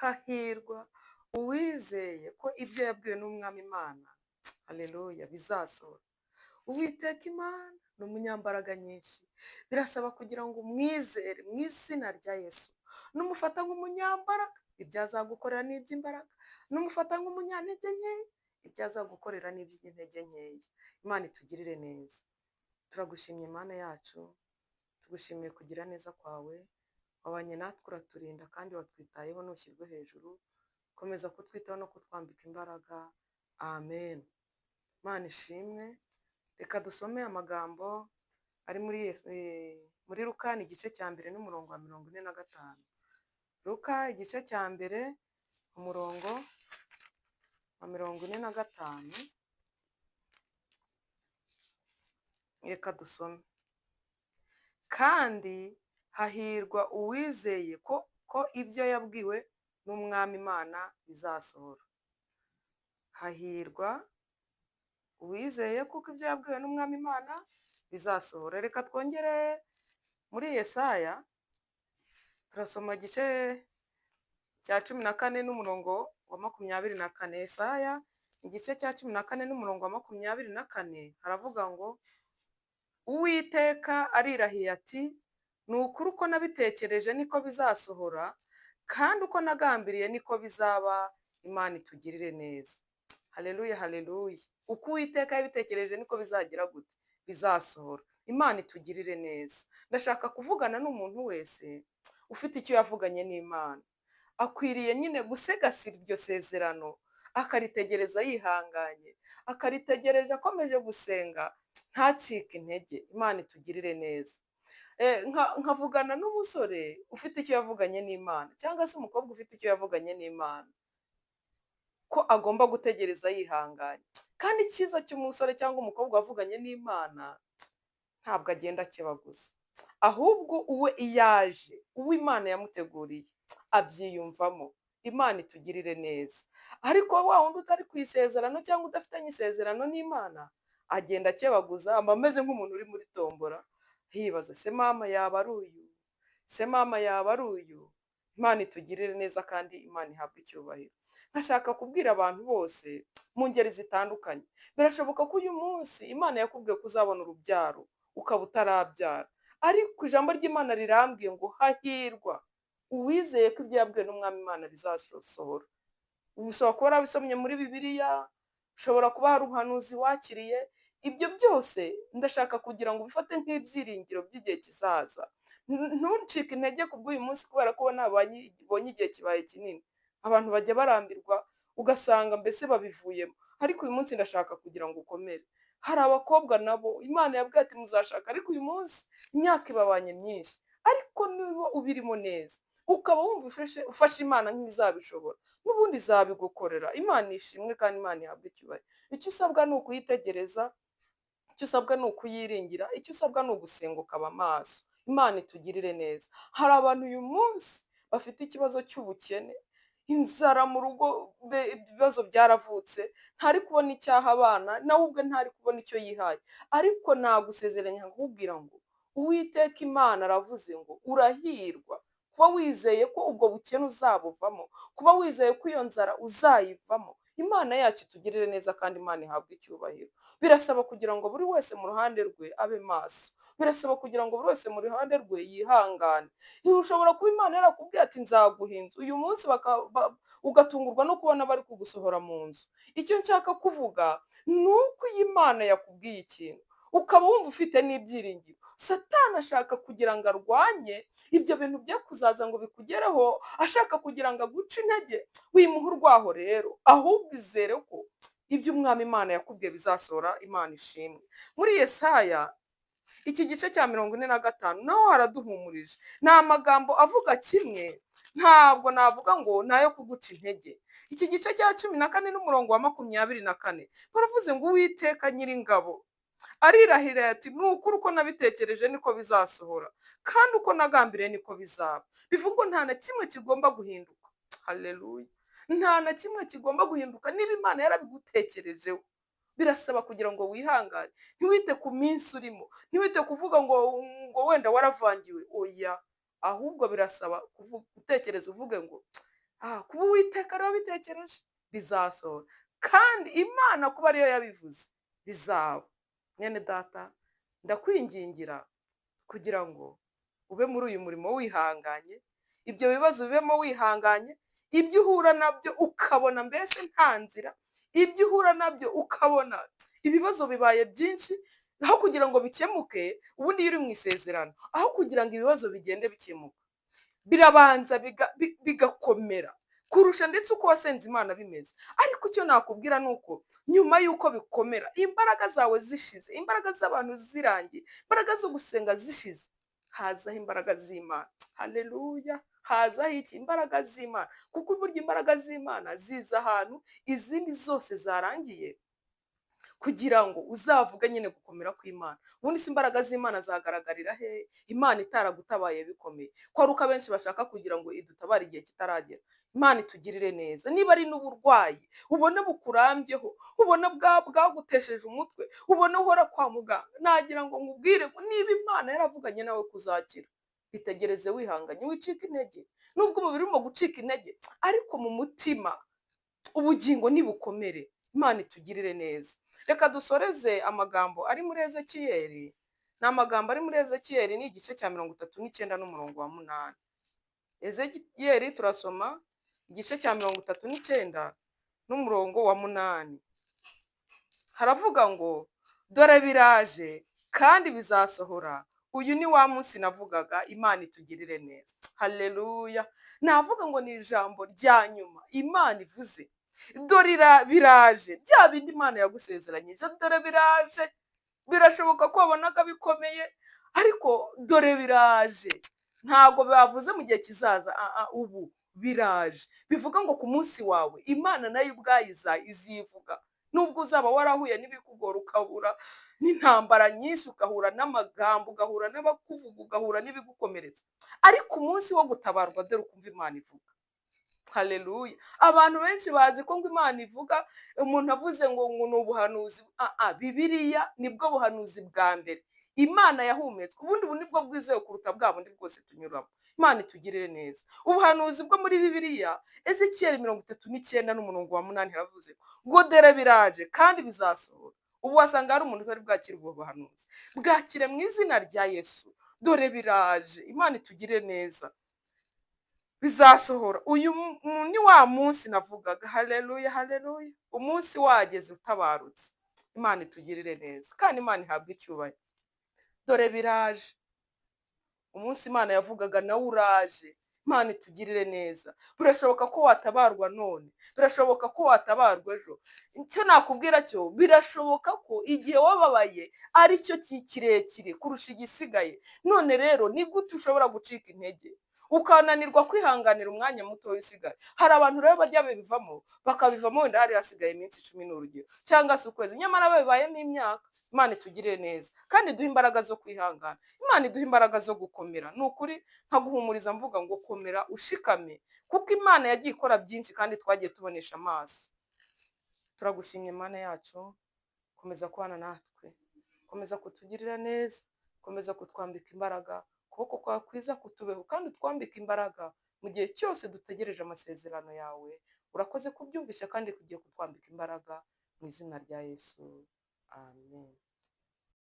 Hahirwa uwizeye ko ibyo yabwiwe n'Umwami Imana, haleluya, bizasohora. Uwiteka Imana ni umunyambaraga nyinshi. Birasaba kugira ngo umwizere mu izina rya Yesu. Numufata nk'umunyambaraga, ibyo azagukorera ni iby'imbaraga. Numufata nk'umunyantege nkeya, ibyo azagukorera ni iby'intege nkeya. Imana itugirire neza. Turagushimye Mana yacu, tugushimiye kugira neza kwawe, wabanye natwe uraturinda kandi watwitayeho, ntushyirwe hejuru. Komeza kutwitaho no kutwambika imbaraga. Amen. Imana ishimwe. Reka dusome amagambo ari muri Luka, ni igice cya 1 n'umurongo wa 45. Luka igice cya 1, umurongo wa 45. Reka dusome. Kandi hahirwa uwizeye ko ibyo yabwiwe n'Umwami Imana bizasohora. Hahirwa uwizeye kuko ibyo yabwiwe n'Umwami Imana bizasohora. Reka twongere muri Yesaya, turasoma igice cya 14 n'umurongo wa 24. Yesaya igice cya 14 n'umurongo wa 24, haravuga ngo: Uwiteka arirahiye ati: ni ukuri uko nabitekereje niko bizasohora, kandi uko nagambiriye niko bizaba. Imana itugirire neza. Haleluya, haleluya. Uko Uwiteka yabitekereje niko bizagira gute? Bizasohora. Imana itugirire neza. Ndashaka kuvugana n'umuntu wese ufite icyo yavuganye n'Imana. Akwiriye nyine gusegasira iryo sezerano, akaritegereza yihanganye, akaritegereje akomeje gusenga, ntacike intege. Imana itugirire neza. Nkavugana n'umusore ufite icyo yavuganye n'Imana, cyangwa se umukobwa ufite icyo yavuganye n'Imana, ko agomba gutegereza yihanganye. Kandi icyiza cy'umusore cyangwa umukobwa wavuganye n'Imana, ntabwo agenda akebaguza, ahubwo uwe iyo aje, uwo Imana yamuteguriye abyiyumvamo. Imana itugirire neza. Ariko wa wundi utari ku isezerano cyangwa udafitanye isezerano n'Imana, agenda akebaguza, aba ameze nk'umuntu uri muri tombora, yibaza: se mama yaba ari uyu? Se mama yaba ari uyu? Imana itugirire neza kandi Imana ihabwe icyubahiro. Nkashaka kubwira abantu bose mu ngeri zitandukanye, birashoboka ko uyu munsi Imana yakubwiye ko uzabona urubyaro, ukaba utarabyara. Ariko ijambo ry'Imana rirambwiye ngo: hahirwa uwizeye ko ibyo yabwiwe n'Umwami Imana bizasohora. Ushobora kuba warabisomye muri Bibiliya, ushobora kuba hari ubuhanuzi wakiriye. Ibyo byose ndashaka kugira ngo ubifate nk'ibyiringiro by'igihe kizaza. Ntucike intege ku bw'uyu munsi kubera ko ubonye igihe kibaye kinini. Abantu bajya barambirwa, ugasanga mbese babivuyemo. Ariko uyu munsi ndashaka kugira ngo ukomere. Hari abakobwa nabo Imana yabwiye ati: muzashaka, ariko uyu munsi imyaka ibabanye myinshi. Ariko niba ubirimo neza, ukaba wumva ufashe Imana nk'izabishobora, n'ubundi izabigukorera. Imana ishimwe kandi Imana ihabwe icyubahiro. Icyo usabwa ni ukuyitegereza, icyo usabwa ni ukuyiringira, icyo usabwa ni ugusenga ukaba maso. Imana itugirire neza. Hari abantu uyu munsi bafite ikibazo cy'ubukene, inzara mu rugo, ibibazo byaravutse, ntari kubona icyaha abana, nawe ubwe ntari kubona icyo yihaye. Ariko nagusezeranya nkakubwira ngo: Uwiteka Imana aravuze ngo: urahirwa kuba wizeye ko ubwo bukene uzabuvamo, kuba wizeye ko iyo nzara uzayivamo. Imana yacu itugirire neza kandi Imana ihabwe icyubahiro. Birasaba kugira ngo buri wese mu ruhande rwe abe maso. Birasaba kugira ngo buri wese mu ruhande rwe yihangane. Ushobora kuba Imana yarakubwiye ati: nzaguha inzu, uyu munsi ugatungurwa no kubona bari kugusohora mu nzu. Icyo nshaka kuvuga ni uko iyo Imana yakubwiye ikintu, ukaba wumva ufite n'ibyiringiro, Satani ashaka kugira ngo arwanye ibyo bintu bye kuzaza ngo bikugereho, ashaka kugira ngo aguce intege. Wimuhe urwaho rero, ahubwo izere ko ibyo Umwami Imana yakubwiye bizasohora. Imana ishimwe. Muri Yesaya iki gice cya 45 naho haraduhumurije. Ni amagambo avuga kimwe, ntabwo navuga ngo ni ayo kuguca intege. Iki gice cya 14 n'umurongo wa 24, baravuze ngo: Uwiteka Nyiringabo arirahira ati: ni ukuri uko nabitekereje niko bizasohora, kandi uko nagambiriye niko bizaba. Bivuga nta na kimwe kigomba guhinduka. Haleluya. Nta na kimwe kigomba guhinduka niba Imana yarabigutekerejeho. Birasaba kugira ngo wihangane, ntiwite ku minsi urimo, ntiwite kuvuga ngo wenda waravangiwe, oya, ahubwo birasaba gutekereza uvuge ngo Kuba Uwiteka ariwe wabitekereje bizasohora, kandi Imana kuba ariyo yabivuze bizaba. Mwene data, ndakwingingira kugira ngo ube muri uyu murimo wihanganye, ibyo bibazo bibemo wihanganye, ibyo uhura nabyo ukabona mbese nta nzira, ibyo uhura nabyo ukabona ibibazo bibaye byinshi, aho kugira ngo bikemuke. Ubundi iyo uri mu isezerano, aho kugira ngo ibibazo bigende bikemuka, birabanza bigakomera kurusha ndetse uko wasenze Imana bimeze. Ariko icyo nakubwira ni uko nyuma y'uko bikomera, imbaraga zawe zishize, imbaraga z'abantu zirangiye, imbaraga zo gusenga zishize, hazaho imbaraga z'Imana. Haleluya! Hazaho iki? Imbaraga z'Imana. Kuko burya imbaraga z'Imana ziza ahantu izindi zose zarangiye, kugira ngo uzavuge nyine gukomera kw'Imana. Ubundi si imbaraga z'Imana zagaragarira he Imana itaragutabaye bikomeye? Ko ari uko abenshi bashaka kugira ngo idutabare igihe kitaragera. Imana itugirire neza. Niba ari n'uburwayi ubona bukurambyeho, ubona bwagutesheje umutwe, ubona uhora kwa muganga, nagira ngo nkubwire ngo niba Imana yaravuganye nawe kuzakira, bitegereze wihanganye, wicika intege. Nubwo umubiri urimo gucika intege, ariko mu mutima ubugingo nibukomere. Imana itugirire neza. Reka dusoreze amagambo ari muri Ezekiyeli. Ni amagambo ari muri Ezekiyeli, ni igice cya 39 n'umurongo wa 8. Ezekiyeli turasoma igice cya 39 n'umurongo wa 8. Haravuga ngo: "Dore biraje kandi bizasohora, uyu ni wa munsi navugaga." Imana itugirire neza. Haleluya! Navuga ngo ni ijambo rya nyuma Imana ivuze: "Dore biraje." Bya bindi Imana yagusezeranyije, dore biraje. Birashoboka ko wabonaga bikomeye, ariko dore biraje. Ntabwo bavuze mu gihe kizaza, ubu biraje. Bivuga ngo ku munsi wawe Imana nayo ubwayo izivuga. Nubwo uzaba warahuye n'ibikugora, ukabura n'intambara nyinshi, ugahura n'amagambo, ugahura n'abakuvuga, ugahura n'ibigukomeretsa, ariko umunsi wo gutabarwa, dore ukumva Imana ivuga. Haleluya! Abantu benshi bazi ko ngo Imana ivuga umuntu avuze ngo ni ubuhanuzi. Bibiliya nibwo buhanuzi bwa mbere Imana yahumetswe. Ubundi ubu nibwo bwizewe kuruta bwa bundi bwose tunyuramo. Imana itugirire neza. Ubuhanuzi bwo muri Bibiliya, Ezekiyeli 39 n'umurongo wa 8, haravuze ngo: "Dore biraje kandi bizasohora." Ubu wasanga hari umuntu utari bwakire ubwo buhanuzi. Bwakire mu izina rya Yesu. Dore biraje. Imana itugirire neza. Bizasohora. Uyu ni wa munsi navugaga. Haleluya, haleluya! Umunsi wageze utabarutse. Imana itugirire neza kandi Imana ihabwe icyubahiro. Dore biraje. Umunsi Imana yavugaga nawe uraje. Imana itugirire neza. Birashoboka ko watabarwa none, birashoboka ko watabarwa ejo. Icyo nakubwira cyo, birashoboka ko igihe wababaye ari cyo kirekire kurusha igisigaye. None rero ni gute ushobora gucika intege, ukananirwa kwihanganira umwanya mutoya usigaye? Hari abantu rero bajya babivamo, bakabivamo wenda hari hasigaye iminsi 10, ni urugero, cyangwa se ukwezi, nyamara babibayemo imyaka. Imana itugirire neza kandi iduhe imbaraga zo kwihangana. Imana iduhe imbaraga zo gukomera. Ni ukuri nkaguhumuriza mvuga ngo komera ushikame, kuko Imana yagiye ikora byinshi kandi twagiye tubonesha amaso. Turagushimye Mana yacu. Komeza kubana natwe, komeza kutugirira neza, komeza kutwambika imbaraga. Ukuboko kwawe kwiza kutubeho kandi utwambike imbaraga mu gihe cyose dutegereje amasezerano yawe. Urakoze kubyumvisha kandi kugiye kutwambika imbaraga, mu izina rya Yesu, amen.